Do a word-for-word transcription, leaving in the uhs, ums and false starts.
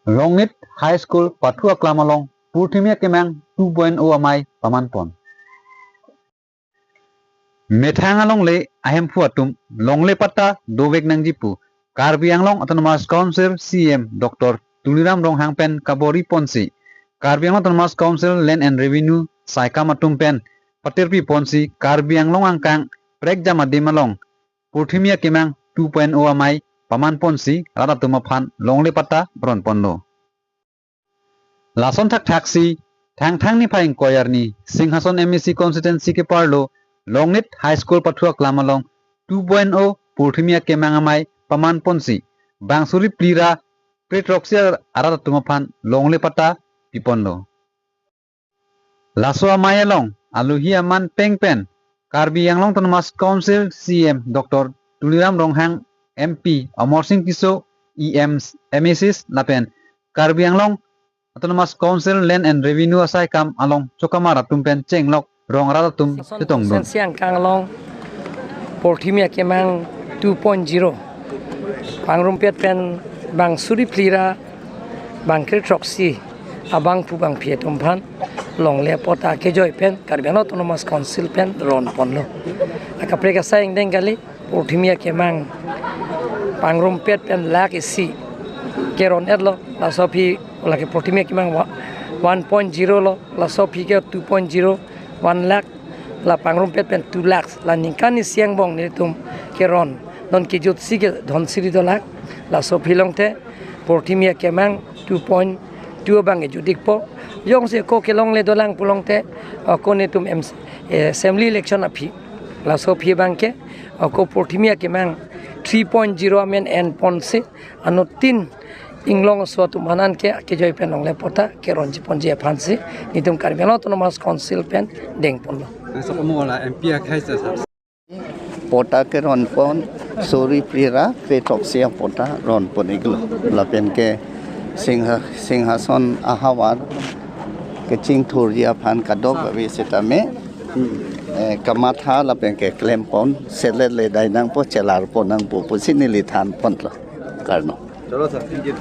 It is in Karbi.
Longnit High School pathu aklam along Purthimi Akemang two point oh amei pamanpon. Methang alongle ahemphu atum longle patta dovek nangji pu Karbi Anglong Autonomous Council C E M Doctor Tuliram Ronghang pen kabor-i ponsi, Karbi Anglong Autonomous Council Land and Revenue saikam atum pen patirpi ponsi Karbi Anglong angkang prekjam adim along Purthimi Akemang two point oh amei paman ponsi rat atum aphan longle patta ron ponlo. Lason thakthaksi Thangthang niphai ingkoi arni Singhason M A C constituency keparlo Longnit High School pathu aklam along two point oh Purthimi Akemang amei paman ponsi bang suri phli ra kre throksi arat atum aphan longle patta piponlo. Laso amei along alohi aman peng pen Karbi Anglong Autonomous Council C E M Doctor Tuliram Ronghang, M P Amarsing Tisso, E M, M A Cs lapen Karbi Anglong Autonomous Council Land and Revenue asaikam along chokamar atum pen chenglok rong arat atum Singhason chetongdun. Constituency angkang along Purthimi Akemang two point zero pangrumpet pen bang suri phli ra bang kre throksi abangphu bangphi atum aphan longle patta kejoi pen Karbi Anglong Autonomous Council pen ron ponlo. Akaprek asai angdeng kali, Purthimi Akemang pangrumpet pen lakh isi keron etlo, laso aphi lake Purthimi Akemang wa-, one point zero lo, laso aphi ke two point zero, one lakh, la pangrumpet pen two lakhs, la ningkan isi angbong nelitum keron, non kejutsi ke Dhansiri dolang, laso aphi longte Purthimi Akemang two point two abang kejut ikpo, jongsi ako kelongle dolang pulote, ako nelitum M C, eh, assembly election aphi, laso aphi abangke, ako Purthimi Akemang three point zero amen en ponsi, anuttin inglong aso atum aphan anke kejoi pen longle patta keronji ponji aphansi nelitum Karbi Anglong Autonomous Council pen deng ponlo. Nang sokmo la M P akhai sa sa. Patta keron pon suri phli ra kre throksi apatta ron pon iklo. Lapen ke Singha, Singhason ahavar kechingthurji aphan kadokave sitame, eh, kamatha lapen keklem pon, selet le dai nangpo, chelar pon nangpo pusi neli than ponlo. Karno. Chalo sir, thank you.